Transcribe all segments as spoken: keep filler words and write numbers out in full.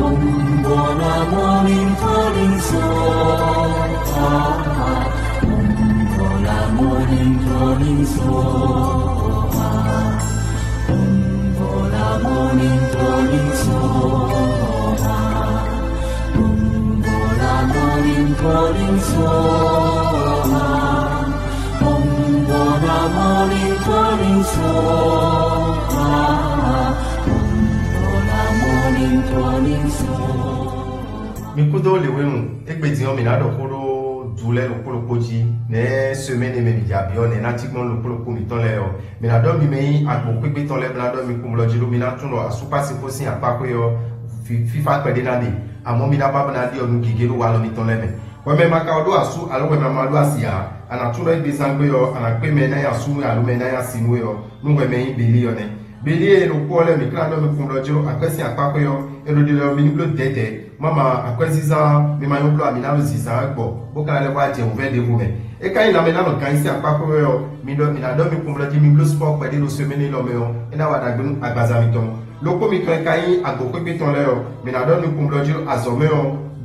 Umbola morning calling so. Umbola morning calling so. Umbola morning calling so. Umbola morning calling so. Umbola morning calling so. Umbola morning calling so. Mi kúdó lěwénu, égbé din ɔ́, mǐ ná ɖɔ xó ɖó du lɛ́ɛ ɖokpó ɖokpó jí, nɛ̌ semɛ́ni e mɛ mǐ jɛ abǐ ɔ́, nɛ̌ ná cí gbɔn ɖokpó ɖokpó mǐtɔn lɛ́ɛ ɔ́. Mǐ ná ɖɔ mi mɛ nyí agbo kpékpé tɔn lɛ́ɛ bó ná ɖɔ mi kpɔ́nmlɔ́ jí ɖó mi ná tunwun ɖɔ asúkpási xó sín akpáxwé ɔ́, fífá kpɛɖé ná ɖe, amɔ̌ mi ná ba bó ná ɖi ɔ́ nú gěgé ɖo walɔ mitɔn lɛ́ɛ mɛ. Hwɛmɛ ma ka ɖó asú alo hwɛmɛ ma ɖó asi ǎ, a nǎ tunwun ɖɔ égbé zán gbé ɔ́, a nǎ kpé mɛ e ná nyi asú nú we alo mɛ e ná nyi asi nú we ɔ́, nú hwɛmɛ nyí Beli ɔ́ nɛ́. Beli e ɖokpó ɔ́ lɛ́ɛ mǐ kplá ɖɔ mi kpɔ́nmlɔ́ jí ɖó akwɛ́ sín akpáxwé ɔ́, é ɖo ɖiɖɔ mi ní bló dɛ̌dɛ̌. Má ma akwɛ́zínzán ɔ́, mi ma nyɔ́ bló ami ná ɖo zǐnzán wɛ gbɔ, bó ka ná lɛ́ vɔ wá jɛ wǔvɛ́ ɖěvo mɛ. É ka nyí lanmɛ ná nɔ gan nyi sín akpáxwé wɛ ɔ́, mi ɖɔ mi ná ɖɔ mi kpɔ́nmlɔ́ jí mi bló spɔ́ kpɛɖé ɖo semɛ́ni élɔ́ mɛ ɔ́, é ná wa ɖagbe nú agbaza mitɔn. Lókpó mitɔn e ka nyí agbo kpékpé tɔn lɛ́ɛ ɔ́, mi ná ɖɔ mi kpɔ́nmlɔ́ jí ɖó azɔ̌ mɛ ɔ́,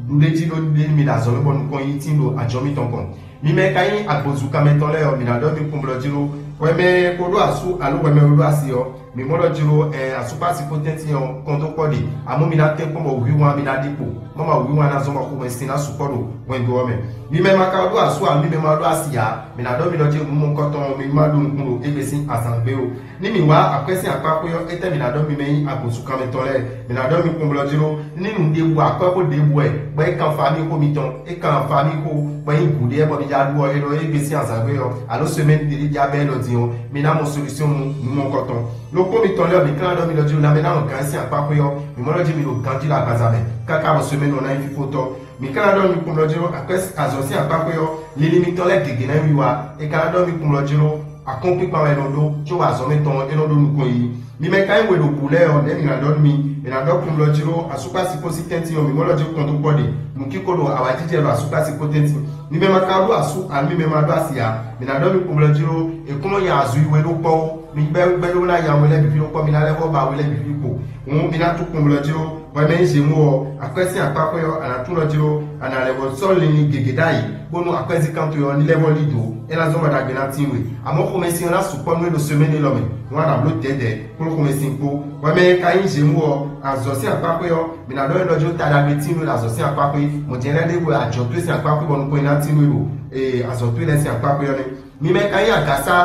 ɖuɖéjí ɖó ɖe mi ɖo azɔ̌ mɛ bɔ nukɔn yí tín ɖo ajɔ mitɔn kɔn. Mi mɛ e ka nyí agbozukanmɛ tɔn lɛ́ɛ ɔ́, mi ná ɖɔ mi kpɔ́nmlɔ́ jí ɖó hwɛmɛ e ko ɖó asú alo hwɛmɛ e ɖó asi ɔ́, mi mɔ ɖɔ jló ɛ asúkpási kpó tɛ́ntin ɔ́ kɔn dó kpɔ́ ɖe, amɔ̌ mi ná tɛ́nkpɔ́n bɔ wǐwán mi ná ɖi kpo, má ma wǐwán ná zɔ́n bɔ xomɛsin ná sukpɔ́ ɖo hwɛndo ɔ́ mɛ. Mi mɛ ma ka ɖó asú ǎ, mi mɛ ma ɖó asi ǎ, mi ná ɖɔ mi ɖɔ jí nǔ mɔkɔtɔn ɔ́ mi ma ɖó nukún ɖo égbé sín azǎn gbe ó. Ní mǐ wá akwɛ́ sín akpáxwé ɔ́, étɛ́ mǐ ná ɖɔ mi mɛ nyí agbosukanmɛtɔn lɛ́ɛ? Mǐ ná ɖɔ mi kpɔ́n blɔ́ jí ɖó, ní nǔɖé bu akwɛ́ bó ɖěbǔ wɛ, bɔ é kan famíxó mitɔn, é kan famíxó, bɔ é nyí gǔɖé bɔ mi jlá ɖu ɔ́, é ɖɔ égbé sín azǎn gbe ɔ́, alo semɛ́ni ɖě ɖě jlá bɛ́ é nɔ din ɔ́, mi ná mɔ solúsyɔn nú nǔ mɔkɔtɔn. Lókpó mitɔn lɛ́ɛ ɔ́, mǐ tlán ɖɔ mi ɖɔ jí ɖo lanmɛ ná nɔ gǎn sín akpáxwé ɔ́, mǐ mɔ ɖɔ jí mi ɖo ganjí ɖo agbaza mɛ, káká bɔ semɛ́ni ɔ́ ná nyí fífótɔ́. Mǐ ka ná ɖɔ mi kpɔ́n ɖɔ jí ɖó akwɛ́ azɔ̌ sín akpáxwé ɔ́, linlin mitɔn lɛ́ɛ gěgé ná nyí wiwa. È ka ná ɖɔ mi kpɔ́n ɖɔ jí ɖó akɔ́nkpíkpan wɛ è nɔ ɖó, có azɔ̌ mɛtɔn ɔ́, é nɔ ɖó nukɔn yiyi. Mi mɛ ka nyí we ɖo bǔ lɛ́ɛ ɔ́, nɛ̌ mǐ ná ɖɔ nú mi? È nǎ ɖɔ kpɔ́n ɖɔ jí ɖó asúkpási kpó sí tɛ́ntin ɔ́, mǐ mɔ ɖɔ jí kɔn dó kpɔ́ ɖe, nǔkíko ɖo awǎjijɛ ɖo asúkpási kpó tɛ́ntin. Mi mɛ ma ka ɖó asú ǎ, mi mɛ ma ɖó asi ǎ, mǐ ná ɖɔ mi kpɔ́n ɖɔ jí ɖó è kún nɔ nya azɔ̌ yi we ɖó kpɔ́ ó. Mi gbɛ́ gbɛ́ ɖó ná nya we lɛ́ɛ bǐ fí ɖó kpɔ́, mi ná lɛ́ vɔ ba we lɛ́ɛ bǐ fí kpo. Hǔn mi ná tún kpɔ́n blɔ́ jí ɖó hwɛ mɛ nyí Zemu ɔ́, akwɛ́ sín akpáxwé ɔ́, a nǎ tunwun ɖɔ jí ɖó a nǎ lɛ́ vɔ sɔ́ linlin gěgé ɖ'ayǐ, bónú akwɛ́zíkántɔ́ ɔ́ ní lɛ́ vɔ lí dǒ, é ná zɔ́n bɔ ɖagbe ná tín we. Amɔ̌ xomɛsin ɔ́ ná sukpɔ́ nú we ɖo semɛ́ni élɔ́ mɛ, nú a nǎ bló dɛ̌dɛ̌ kpló xomɛsin kpó. Hwɛ mɛ e ka nyí Zemu ɔ́, azɔ̌ sín akpáxwé ɔ́, mi ná ɖɔ nyi ɖɔ jí ó ta ɖagbe tín we ɖo azɔ̌ sín akpáxwé, mɔ̌ jɛ́n lɛ́ɛ ɖě hwe ajɔ̌ towe sín akpáxwé bɔ nukɔn e ná tín we ɖo azɔ̌ towe lɛ́ɛ sín akpáxwé ɔ́ nɛ́. Mi mɛ e ka nyí agǎsá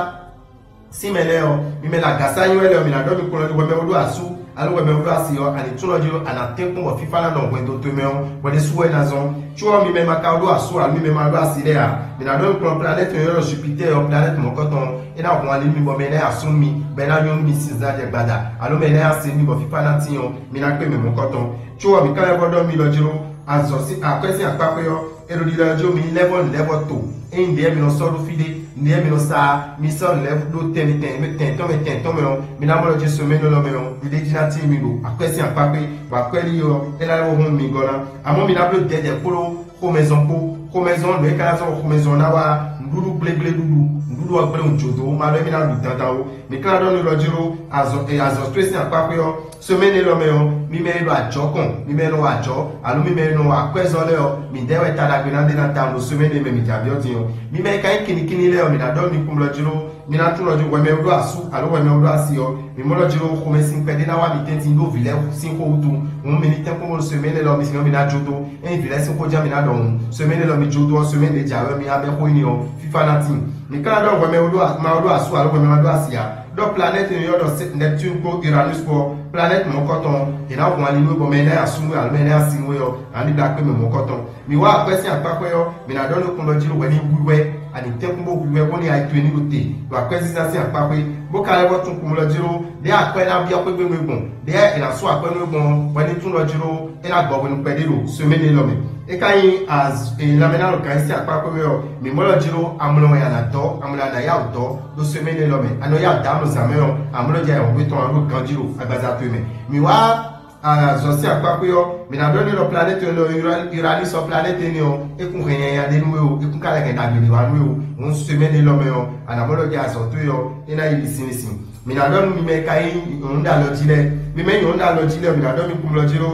sín mɛ lɛ́ɛ ɔ́, mi mɛ ɖo agǎsá nyi wɛ lɛ́ɛ ɔ́, mi ná ɖɔ mi kplɔ́n ɖi hwɛ mɛ ɖó asú, alo hwɛ mɛ ɖó asi ɔ́, a nǐ tunwun jí ɖó a nǎ tɛ́nkpɔ́n bɔ fífá ná nɔ hwɛndo towe mɛ ɔ́, hwɛ ɖésú wɛ é ná zɔ́n. Có ɔ́, mi mɛ ma ka ɖó asú alo mi mɛ ma ɖó asi lɛ́ɛ ǎ, mi ná ɖɔ mi kplɔ́n planɛ́ti e è ylɔ́ ɖɔ Jupitɛ́ɛ ɔ́, planɛ́ti mɔ̌kɔtɔn ɔ́, é ná hun ali nú mi bɔ mɛ e ná nyi asú nú mi, bɔ é ná nyɔ́ nú mi sín zán jɛ gbada, alo mɛ e ná nyi asi nú mi bɔ fífá ná tín ɔ́, mi ná kpé mɛ mɔ̌kɔtɔn. Có ɔ́, mi ka lɛ́ vɔ ɖɔ mi ɖɔ jí ɖó azɔ̌ sín akwɛ́ sín akpáxwé ɔ́, Elodi lɛ́ɛ jó mi lɛ́ vɔ nǔ lɛ́ vɔ to. Ényí nǔɖé mi nɔ sɔ́ ɖó fí ɖé, nǔɖé mi nɔ sa, mi sɔ́ nǔ lɛ́ ɖó tɛn mi tɛn tɛn tɔn mɛ tɛn tɔn mɛ ɔ́, mi ná mɔ ɖɔ jí semɛ́ni lɔ mɛ ɔ́, ɖuɖéjí ná tín mi ɖo akwɛ́ sín akpákpé, bɔ akwɛ́ lí ɔ́, é ná lɛ́ vɔ hún mi gɔ́ ná. Amɔ̌ mi ná bló dɛ̌dɛ̌ kpódó xomɛzɔn kpó. Xomɛzɔn nǔ e ka ná zɔ́n bɔ xomɛzɔn ná wá nǔɖuɖu gblégbléɖuɖu, nǔɖuɖu ɔ́ gblé wǔ jǒ dó, ma ɖɔ émí ná ɖu dandan ó. Mi ka ná ɖɔ nú lɔ jí ɖó azɔ̌ e azɔ̌ towe sín akpákpé ɔ́, semɛ́ni élɔ́ mɛ ɔ́, mi mɛ e ɖo ajɔ̌ kɔn, mi mɛ e nɔ wa ajɔ̌, alo mi mɛ e nɔ wa akwɛ́zɔ́ lɛ́ɛ ɔ́, midɛɛ wɛ ta ɖagbe ná ɖe ná tawun ɖo semɛ́ni e mɛ mi jɛ abǐ ɔ́ din ɔ́. Mi mɛ e ka nyí kinnikínní lɛ́ɛ ɔ́, mi ná ɖɔ mi kún blɔ́ jí ɖó, mi ná tunwun lɔ jí hwɛ mɛ e ɖó asú alo hwɛ mɛ e ɖó asi ɔ́, mi mɔ lɔ jí ɖó xomɛsin kpɛɖé ná wá mi tɛ́ntin ɖó vǐ lɛ́ɛ sín xó wútu. Hǔn mi ní tɛ́nkpɔ́n bónú semɛ́ni élɔ́ mi sin ɔ́, mi ná jó dó. Ényí vǐ lɛ́ɛ sín xó jɛ́n mi ná ɖɔ hǔn, semɛ́ni élɔ́ mi jó dó ɔ́, semɛ́ni ɖě jǎwe ɔ́, mi ná bɛ́ xó énɛ́ ɔ́, fífá ná tíin. Mi ka ná ɖɔ hwɛ mɛ e ɖó ma ɖó asú alo hwɛ mɛ ma ɖó asi ǎ. Ɖɔ planɛ́ti e ylɔ́ ɖɔ Neptune kpó Uranus kpó ɔ́, planɛ́ti mɔ̌kɔtɔn, è nǎ hun ali nú we bɔ mɛ e ná nyi asú nú we alo mɛ e ná nyi asi nú we ɔ́, ná ɖiɖa kpé mɛ mɔ̌kɔtɔn. Mǐ wá akwɛ́ sín akpákpɛ́ ɔ́, mǐ ná ɖɔ nú kplɔ́nɖɔjí ɖo hwɛ ní hu wɛ, ani tɛ́nkpɔ́n bó hu wɛ bónú a yi towe ní ɖo te, ɖo akwɛ́zínzán sín akpákpé, bó ka lɛ́ vɔ tún kplɔ́nɖɔjí ɖó, ɖěe akwɛ́ ná byɔ́ xwégbégbé gbɔn, ɖěe è nǎ sú akwɛ́ nú we gbɔn ɔ́, hwɛ ní tún ɖɔ jí ɖó, é ná gbɔ hwenu kpɛɖé ɖo semɛ́ni élɔ́ mɛ. É ka nyí lanmɛnánɔganyi sín akpákpé wɛ ɔ́, mǐ mɔ ɖɔ jí ɖó amlɔ wɛ a nǎ dɔ́, amlɔ a nǎ yá wǔ dɔ́ ɖo semɛ́ni élɔ́ mɛ. A nɔ yá wǔ dɔ́ amlɔ zǎn mɛ ɔ́, amlɔ jɛ ayǐhɔ́ngbe tɔn ɔ́ ɖo ganjí ɖo agbaza towe mɛ. Mǐ wá azɔ̌ sín akpákpé ɔ́, mǐ ná ɖɔ nú ɖɔ planɛ́ti e nɔ Uranus ɔ́, planɛ́ti énɛ́ ɔ́, é kún hɛn nyanya ɖé nú we ó, é kún ka lɛ́ hɛn ɖagbe ɖě wá nú we ó. Hǔn semɛ́ni élɔ́ mɛ ɔ́, a nǎ mɔ ɖɔ jɛ azɔ̌ towe ɔ́, é ná yi lisinlisin. Mǐ ná ɖɔ nú mi mɛ e ka nyí nǔɖalɔ jí lɛ́ɛ, Mi mɛ nyɔ̌nu ɖo alɔ jí lɛ́ɛ, mi ná ɖɔ mi kún blɔ́ jí ɖó.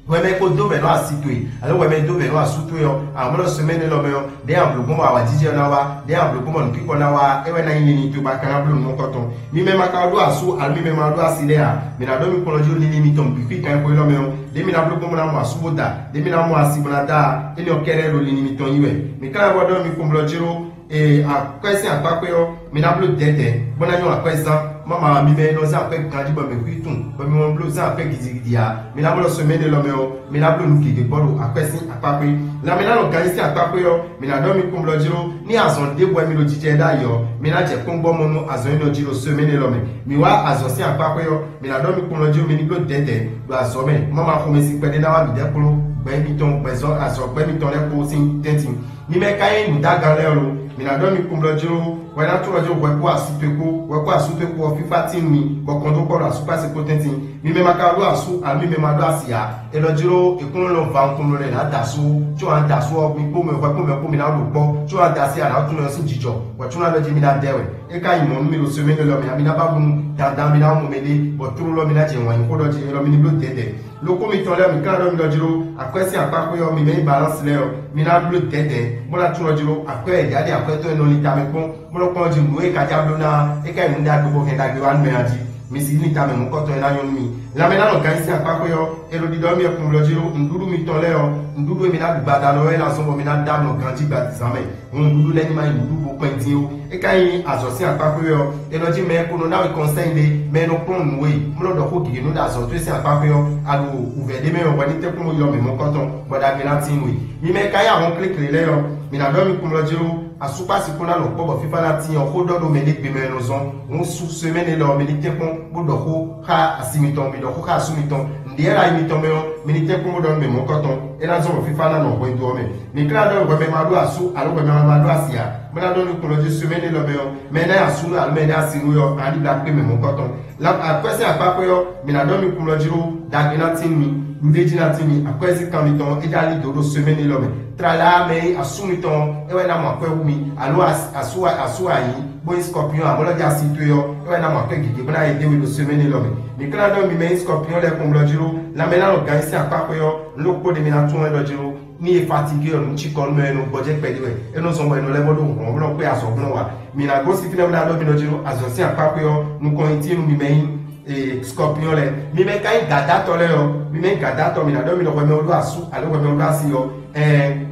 Hwɛ mɛ ko dó vɛ̌ nú asi towe, alo hwɛ mɛ dó vɛ̌ nú asú towe ɔ́, amlɔ semɛ́ni élɔ́ mɛ ɔ́, ɖěe a blǒ gbɔn bɔ awǎjijɛ ɔ́ ná wá, ɖěe a blǒ gbɔn bɔ nǔkíkɔ ná wá, é wɛ ná nyí linlin towe bɔ a ka ná bló nǔ mɔ̌kɔtɔn. Mi mɛ ma ka ɖó asú, alo mi mɛ ma ɖó asi lɛ́ɛ ǎ, mi ná ɖɔ mi kplɔ́n jí ɖo linlin mitɔn bǐ xwí kanxixo élɔ́ mɛ ɔ́, ɖěe mi ná bló gbɔn bó ná mɔ asú bó da, ɖěe mi ná mɔ asi bó ná da, énɛ́ ɔ́ kɛ́ɖɛ́ ɖo linlin mitɔn nyí wɛ. Mi ka ná vɔ ɖɔ mi kún blɔ́ jí ɖó Ee, akwɛ́ sín akpákpé ɔ́, mi ná bló dɛ̌dɛ̌, bó ná nyɔ́ akwɛ́ zán. Má ma mi mɛ e nɔ zán akwɛ́ ganjí bɔ mɛ xwí tun, bɔ mi ma bló zán akwɛ́ gidigidi ǎ. Mi ná bló sɔmɛ́ ɖé lɔ mɛ ɔ́, mi ná bló nǔ gěgé kpɔ́ ɖo akwɛ́ sín akpákpé. Lanmɛ ná nɔ ganjí sín akpákpé ɔ́, mi ná ɖɔ mi kún blɔ́ jí ɖó, ní azɔn ɖěbǔ wɛ mi ɖo jijɛ ɖ'ayǐ ɔ́, mi ná jɛ kpɔ́ngbɔ́mɔ nú azɔn énɛ́ jí ɖo sɔmɛ́ ɖé lɔ mɛ. Mi wá azɔn sín akpákpé ɔ́, mi ná ɖɔ mi kún blɔ́ jí ɖó mi ní bló dɛ̌dɛ̌ ɖo azɔ̌ mɛ. Má ma xomɛ sin kpɛɖé ná wá mǐdɛ́ kpló, gbɛ̌ mitɔn, gbɛ̌zɔ́ azɔ̌ gbɛ́ mitɔn lɛ́ɛ kpó sín tɛ́ntin. Mi mɛ ka nyí nǔdágan lɛ́ɛ lo? Mi ná ɖɔ mi kún blɔ́ jló, hwɛ ná tlɔ́ jó hwɛ kpó asú towe kpó, hwɛ kpó asú towe kpó ɔ́ fífá tín mi, bɔ kɔn dó kpɔ́ ɖo asúkpási kpó tɛ́ntin. Mi mɛ ma ka ɖó asú, alo mi mɛ ma ɖó asi ǎ. È nɔ jló è kún nɔ va nukúnnú lɛ́ɛ ná da asú, có a da asú ɔ́, mi kpó mɛ hwɛ kpó mɛ kpó mi ná ɖo kpɔ́, có a da así a nǎ tunwun ɔ́ sín jijɔ, bɔ có ná ɖɔ jí mi ná dɛ wɛ. É ka nyí mɔ̌ nú mi ɖo semɛ́ élɔ́ mɛ ǎ, mi ná ba bú nú dandan mi ná mɔ mɛ ɖé, bɔ tlóló mi ná jɛ wǎn nyí xó ɖɔ jí élɔ́ mi ní bló dɛ̌dɛ̌. Lo kpó mitɔn lɛ́ɛ, mǐ ka ɖɔ mi ɖɔ jló, akwɛ́ sín akpákpé ɔ́, mi mɛ nyí balánsi lɛ́ɛ ɔ́, mi ná bló dɛ̌dɛ̌, bó ná tunwun jló, akwɛ́ e yǎɖe akwɛ́tɔ́ e nɔ lin tamɛ kpɔ́n, bó nɔ kpɔ́n jí nǔ e ka já bló ná, é ka nyí nǔ ɖagbe bɔ hɛn ɖagbe wá nú mɛ a jí. Mi si ní tamɛ mɔ̌kɔtɔn e ná nyɔ́ nú mi. Lanmɛ ná nɔ ganjí sín akpákpé ɔ́, è nɔ ɖiɖɔ mì kún blɔ́ jí ɖó nǔɖuɖu mitɔn lɛ́ɛ ɔ́, nǔɖuɖu e mi ná ɖu gbadanu ɔ́ wɛ ná zɔ́n bɔ mi ná dó amlɔ ganjí gbadizán mɛ. Hǔn nǔɖuɖu lɛ́ɛ ní ma nyí nǔɖuɖu kpɛntín ó. É ka nyí azɔ̌ sín akpákpé wɛ ɔ́, è nɔ jí mɛ e ko nɔ ná we kɔnsɛ́nyi ɖé, mɛ e nɔ kplɔ́n nǔ we, bó nɔ ɖɔ xó gěgé nú ɖo azɔ̌ towe sín akpákpé ɔ́, a ɖo wǔvɛ́ ɖé mɛ ɔ́, hwɛ ní tɛ́nkpɔ́n yɔ mɛ mɔ̌kɔtɔn, bɔ ɖagbe ná tín we. Mi mɛ e ka nyí ahɔn kléklé lɛ́ɛ ɔ́, mi ná ɖɔ mi kún blɔ́ jí ɖó asúkpási kpó ná nɔ kpɔ́ bɔ fífá ná tín ɔ́, xó ɖɔ ɖo mɛ ɖé gbe mɛ e nɔ zɔ́n. Hǔn su semɛ́ni élɔ́ ɔ́, mi ní tɛ́nkpɔ́n bó ɖɔ xó xá asi mitɔn, mi ɖɔ xó xá asú mitɔn. Nǔɖé lɛ́ɛ ɖo ayi mitɔn mɛ ɔ́, mi ní tɛ́nkpɔ́n bó ɖɔ nú mɛ mɔ̌kɔtɔn, é ná zɔ́n bɔ fífá ná nɔ hwɛndo ɔ́ mɛ. Mi ka ná ɖɔ hwɛ mɛ ma ɖó asú, alo hwɛ mɛ ma ɖó asi ǎ, bó ná ɖɔ nú kplɔ́nɔ́ jí semɛ́ni élɔ́ mɛ ɔ́, mɛ e ná nyi asú alo mɛ e ná nyi asi nú we ɔ́, a ná ɖibla kpé mɛ mɔ̌kɔtɔn. Akwɛ́ sín akpákpé ɔ́, mi ná ɖɔ mi kún lɔ jí ɖó, ɖagbe ná tín mi, nǔɖé jí ná tín mi, akwɛ́ sín kan mitɔn ɔ́, é já lí dǒ ɖo semɛ́ni élɔ́ mɛ. Tlala mɛ e nyí asú mitɔn ɔ́, é wɛ ná mɔ akwɛ́ hú mi, alo asú asú ayǐ, bó nyí skɔpiɔn amɔ̌ lɔ jí asi towe ɔ́, é wɛ ná mɔ akwɛ́ gěgé bó ná yi d'é we ɖo semɛ́ni élɔ́ mɛ. Mi ka ná ɖɔ mi mɛ e nyí skɔpiɔn lɛ́ɛ kún blɔ́ jí ɖó, lanmɛ ná nɔ ganjí sín akpákpé ɔ́, un ɖó kpó ɖé mi ná tunwun wɛ ɖɔ jí ɖó. Ní è fatigé ɔ́, nǔ cikɔ nú mɛ e nɔ gbɔjɛ́ kpɛɖé wɛ, é nɔ zɔn bɔ è nɔ lɛ́ bó ɖó hlɔ̌nhlɔ́n kpé azɔ̌ gblɔ́n wa. Mi ná gosín fínɛ́ bó ná ɖɔ mi nɔ jí ɖó azɔ̌ sín akpákpé ɔ́, nukɔn nyi tín nú mi mɛ nyí skɔpiɔn lɛ́ɛ. Mi mɛ ka nyí gǎdátɔ́ lɛ́ɛ ɔ́, mi mɛ nyí gǎdátɔ́, mi ná ɖɔ mi ɖɔ hwɛ mɛ ɖó asú, alo hwɛ mɛ ɖó asi ɔ́, ɛɛ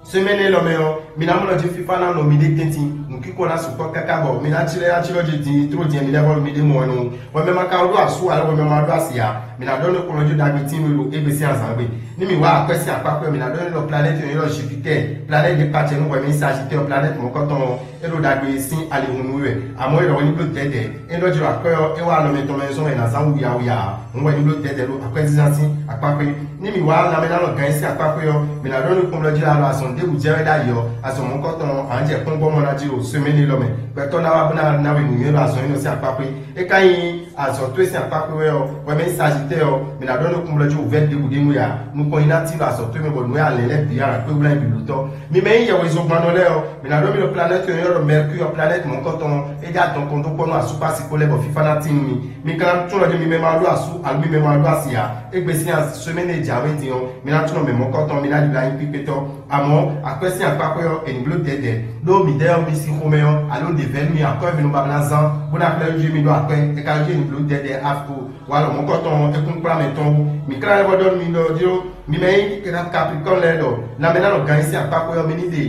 semɛ́ni élɔ́ mɛ ɔ́, mi ná mɔ nɔ jí fífá ná nɔ mi ɖé tɛ́ntin, nǔkíkó ná sukpɔ́ káká bɔ mi ná cí lɛ́ ná cí lɔ jí din tló din mi lɛ́ vɔ mi ɖé mɔ wɛ nɔ. Hwɛ mɛ ma ka ɖó asú, alo hwɛ mɛ ma ɖó asi ǎ, mi ná ɖɔ nú kplɔ́nɔ́ jí ɖagbe tín mi ɖo égbé sín azǎn gbe. Ní mǐ wá akwɛ́ sín akpákpɛ́, mǐ ná ɖɔ nú ɖɔ planɛ́ti e nyí ɖɔ Jupitɛ́ɛ, planɛ́ti ɖě kpacɛ nú hwɛ mɛ nyí Sajitɛ́ɛ, planɛ́ti mɔ̌kɔtɔn ɔ́, é ɖo ɖagbe sín alihun nú wɛ, amɔ̌ é ɖɔ hwɛ ní bló dɛ̌dɛ̌. É ɖɔ jló akwɛ́ ɔ́, é wá alɔ mɛtɔn mɛ zɔ́n wɛ è nǎ zán wuyawuya ǎ. Hǔn wɛ ní bló dɛ̌dɛ̌ ɖo akwɛ́zínzán sín akpákpɛ́. Ní mǐ wá lanmɛ ná nɔ gǎn nyi sín akpákpɛ́ ɔ́, mǐ ná ɖɔ nú kpɔ́nblɔ́ jí ɖɔ alɔ azɔn ɖěbǔ jɛ wɛ ɖ'ayǐ ɔ́, azɔn mɔ̌kɔtɔn ɔ́, a nǎ jɛ kpɔ́ngbɔ́mɔ ná jí ɖo semɛ́ni élɔ́ mɛ. Gbɛtɔ́ ná wá bó ná ná we nǔnywɛ́ ɖo azɔn énɛ́ sín akpákpɛ́. É ka nyí azɔ̌ towe sín akpákpé wɛ ɔ́, hwɛ mɛ nyí Sajitɛ́ɛ ɔ́, mǐ ná ɖɔ nú kúnblɔ́ jí wǔvɛ́ ɖěbǔ ɖé nú we ǎ. Nukɔn nyi ná tín ɖo azɔ̌ towe mɛ bɔ nǔ e a lɛ̌n lɛ́ɛ bǐ a nǎ kpé wlán nyi bǐblótɔ́. Mi mɛ nyí yɛhwezogbannɔ lɛ́ɛ ɔ́, mǐ ná ɖɔ mi ɖɔ planɛ́ti e nyɔ́ ɖɔ Mɛrkúri ɔ́, planɛ́ti mɔ̌kɔtɔn ɔ́, é jɛ adɔn kɔn dó kpɔ́ nú asúkpási kpó lɛ́ɛ bɔ fífá ná tín nú mi. Mi ka ná tunwun ɖɔ jí mi mɛ ma ɖó asú, alo mi mɛ ma ɖó asi ǎ. Égbé sín semɛ́ni e jǎwe din ɔ́, mi ná tunwun mɛ mɔ̌kɔtɔn, mi ná ɖibla nyí kpíkpétɔ́. Amɔ̌, akwɛ́ sín akpákpɛ́ ɔ́, è nǐ bló dɛ̌dɛ̌. Ɖó midɛɛ ɔ́, mi sin xomɛ ɔ́, alo ɖě vɛ́ nú mi akwɛ́ mi nɔ babla zán, bó ná xlɛ́ nú jí mi ɖó akwɛ́, é ka jí è nǐ bló dɛ̌dɛ̌ afo walɔ mɔ̌kɔtɔn ɔ́, é kún kplá mɛ tɔn wú. Mǐ klá lɛ́ vɔ ɖɔ nú mi ɖɔ jí ó, mi mɛ nyí Kaplikɔ́n lɛ́ɛ ɖɔ, lanmɛ ná nɔ ganjí sín akpákpɛ́ ɔ́, mi ní ɖe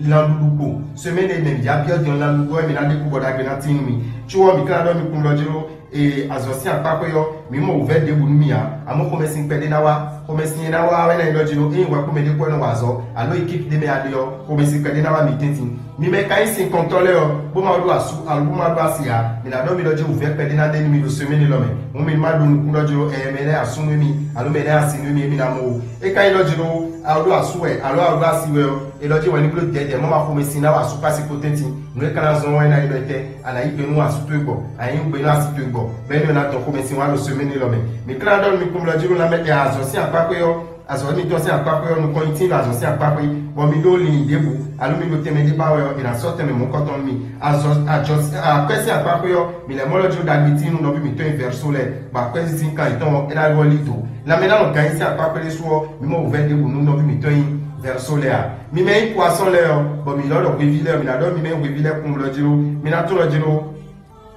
lanɖuɖu kpo. Semɛ́ni e mɛ mǐ já byɔ́ din ɔ́, lanɖuɖu ɔ́, mi ná ɖe kú bɔ ɖagbe ná tín nú mi. Có ɔ́, mǐ klá ɖɔ mi kún ɖɔ jí ó, ee, azɔ̌ sín akpákpɛ́ ɔ́, mǐ mɔ wǔvɛ́ ɖěbǔ nú mì ǎ, amɔ̌ xomɛsin kpɛɖé ná wá. Xomɛsin e ná wá wɛ ná nyí ɖɔ jí ɖó, ényí hwɛ kpó mɛ ɖé kpó wɛ nɔ wa azɔ̌, alo ekípi ɖé mɛ a ɖe ɔ́, xomɛsin kpɛɖé ná wá mi tɛ́ntin. Mi mɛ ka nyí sinkɔntɔ́ lɛ́ɛ ɔ́, bó ma ɖó asú, alo bó ma ɖó asi ǎ, mi ná ɖɔ mi ɖɔ jí wǔvɛ́ kpɛɖé ná ɖe nú mi ɖo semɛ́ni lɔ mɛ. Hǔn mi ní ma ɖo nukún ɖɔ jí ɖó, ɛɛ, mɛ lɛ́ɛ asú nú mì, alo mɛ lɛ́ɛ asi nú mì, émí ná mɔ ó. É ka nyí ɖɔ jí ɖó, a ɖó asú wɛ, alo a ɖó asi wɛ ɔ́, é ɖɔ jí wɛ ní bló dɛ̌dɛ̌, má ma xomɛsin ná wa asú kpási kpó tɛ́ntin. Nǔ e ka ná zɔ́n wɛ ná nyí ɖɔ tɛ́, a nǎ yí gbe nú asú towe gbɔ, a nǎ yí gbe nú asi towe gbɔ, bɔ énɛ́ ɔ́ ná dɔn xomɛsin wá ɖo semɛ́ni lɔ mɛ. Mi ka ná ɖɔ nú mi kún blɔ́ jí ɖó ná mɛ tɛ azɔ̌ sín akpákpé ɔ́, Azɔ̌ mitɔn sín akpákpé ɔ́, nukɔn nyi tín ɖo azɔ̌ sín akpákpé, bɔ mi ɖó linlin ɖěbǔ, alo mi ɖo tɛnmɛ ɖé ba wɛ ɔ́, è nǎ sɔ́ tɛnmɛ mɔ̌kɔtɔn nú mi. Azɔ̌ ajɔ akwɛ́ sín akpákpé ɔ́, mi lɛ́ mɔ lɔ jló ɖagbe tín nú nɔví mǐtɔn e vɛ̌rso lɛ́ɛ, bɔ akwɛ́ sín kan yětɔn ɔ́, é ná ylɔ́ lí dǒ. Lanmɛ ná nɔ ganjí sín akpákpé ɖésú ɔ́, mi mɔ wǔvɛ́ ɖěbǔ nú nɔví mǐtɔn e vɛ̌rso lɛ́ɛ ǎ. Mi mɛ nyí poisson lɛ́ɛ ɔ́, bɔ mǐ lɔ́ ɖɔ hweví lɛ́ɛ ɔ́, mǐ ná ɖɔ mi mɛ nyí hweví lɛ́ɛ kún lɔ jló, mi ná tún lɔ jló.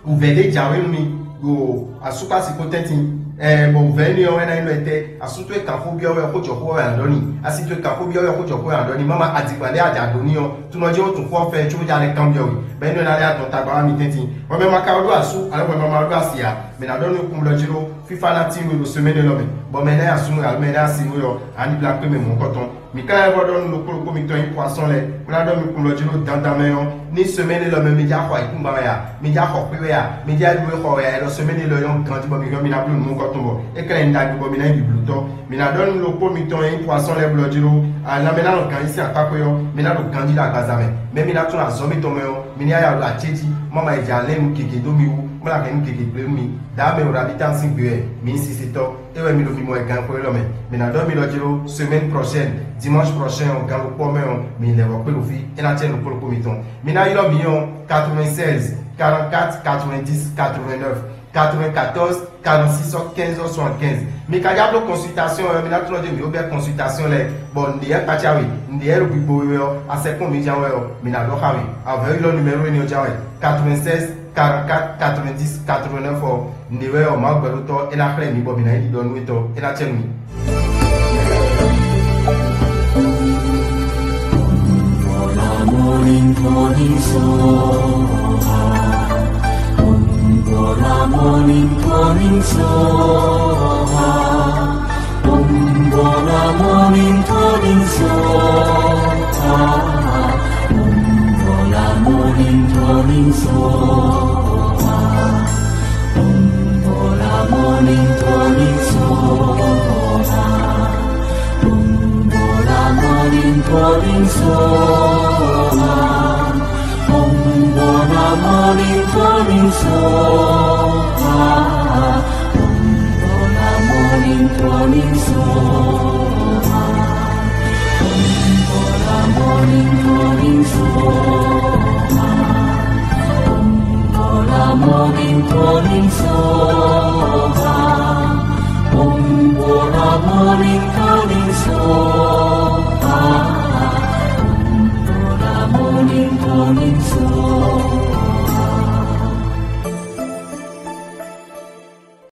Wǔvɛ́ ɖé jǎwe nú mi ɖo asúkpási kpó tɛ́ntin. Ɛɛ, bɔ wǔvɛ́ énɛ́ ɔ́ wɛ ná nyí nú ɛtɛ́? Asú towe kan xó byɔ́ wɛ xójɔxó wɛ ǎ ɖɔ n'i. Asi towe kan xó byɔ́ wɛ xójɔxó wɛ ǎ ɖɔ n'i. Má ma adigba lɛ́ɛ a jǎ dó n'i ɔ́, tunɔ jí ó tun xó ɔ́ fɛ, cóbó ja lɛ́ kanbyɔ́ we, bɔ énɛ́ ɔ́ ná lɛ́ adɔn tagba wá mi tɛ́ntin. Bɔ mɛ ma ka ɖó asú, alo mɛ ma ma ɖó asi ǎ, mɛ ná ɖɔ nú kún blɔ́ jí ɖó fífá ná tín we ɖo semɛ́ni élɔ́ mɛ, bɔ mɛ ná nyi asú we alo mɛ ná nyi asi we ɔ́, a ní blá kpé mɛ mɔ̌kɔtɔn. Mǐ ka lɛ́ vɔ ɖɔ nú ɖokpó ɖokpó mitɔn nyí poisson lɛ́ɛ, bó ná ɖɔ mi kún lɔ jí ɖo dandan mɛ ɔ́, ní semɛ́ni élɔ́ mɛ mi já xɔ ayǐkúngban wɛ a, mi já xɔ xwé wɛ a, mi já ɖu e xɔ wɛ a, é ɖɔ semɛ́ni élɔ́ nyɔ́ ganjí bɔ mi hɛn mi ná bló nǔ mɔ̌kɔtɔn bɔ é ka nyí ɖagbe bɔ mi ná nyí biblotɔ́. Mǐ ná ɖɔ nú ɖokpó mitɔn e nyí poisson lɛ́ɛ blɔ́ jí ɖó lanmɛ ná nɔ ganjí sín akpákpé ɔ́, mi ná ɖo ganjí ɖo agbaza mɛ. Mɛ mi ná tún azɔ̌ mitɔn mɛ ɔ́, mi ní ya ɖo acéjí, má ma yi jɛ alɛ́ nú gěgé dó mi wú, má ná hɛn nú gěgé gblé nú mi. Dǎ mɛ ɖo abítá sín gbe wɛ, mǐ nyí sisitɔ́. É wɛ mi ɖo mimɔ wɛ ganxixo élɔ́ mɛ. Mǐ ná ɖɔ mi ɖɔ jí ɖó semaine prochaine, dimanche prochain ɔ́, gan ɖokpó mɛ ɔ́, mi lɛ́ vɔ kpé ɖo fí, é ná cɛ nukpó ɖokpó mitɔn. Mi ná ylɔ́ mǐ ɔ́, quatre-vingt-seize, quarante-quatre, quatre-vingt-dix, quatre-vingt-neuf, quatre-vingt-quatorze, quarante-six, quinze, soixante-quinze. Mi ka já bló consultation ɔ́, mi ná tlɔ́ jí mi ó bɛ́ consultation lɛ́ɛ, bɔ nǔɖé yɛ kpácá we, nǔɖé yɛ ɖo gbigbo we ɔ́, asɛkpɔ́n mi ján wɛ ɔ́, mi ná ɖɔ xá we. Avɔ̌ ylɔ́ numéro énɛ́ ɔ́ ján wɛ, quatre-vingt-seize, quarante-quatre, quatre-vingt-dix, quatre-vingt-neuf ɔ́, nǔɖé wɛ ɔ́, Mawu gbɛɖótɔ́ é ná xlɛ́ mi bɔ mi ná nyí ɖiɖɔ nú étɔn, é ná cɛ nú mi.